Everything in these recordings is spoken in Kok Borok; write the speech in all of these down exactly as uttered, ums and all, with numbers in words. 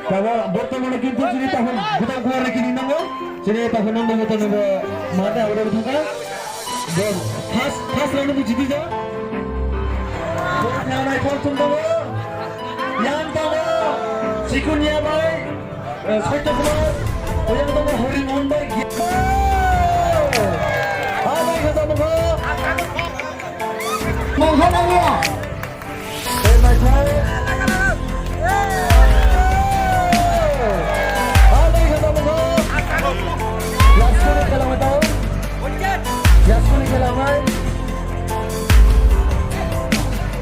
Tamo bortomane kintu chini tahun gudang kuar kini nango. Chini tahun nango gudang nango. Mata ore butaka. First, first round bu jiti ja. Nanai bol tum nango. Yang tango. Chikun ya bai. Eh, Saitya Kumar. Oyang tango Hari Mohan bai. Abai kata nango. Mangkha nango.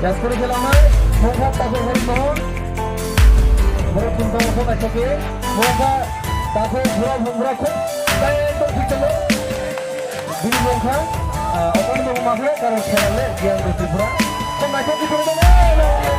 Yaskuri khelamai, mokha takhuk Hari Mohan. Borok chwng tamo khok aithoki, mokha takhuk borok, borok khuk, tei tongthik tongo. Bini mokha, ah, oborni mokha maphe, karon khela le, Giyan Tripura. Khok naithok khe tongo.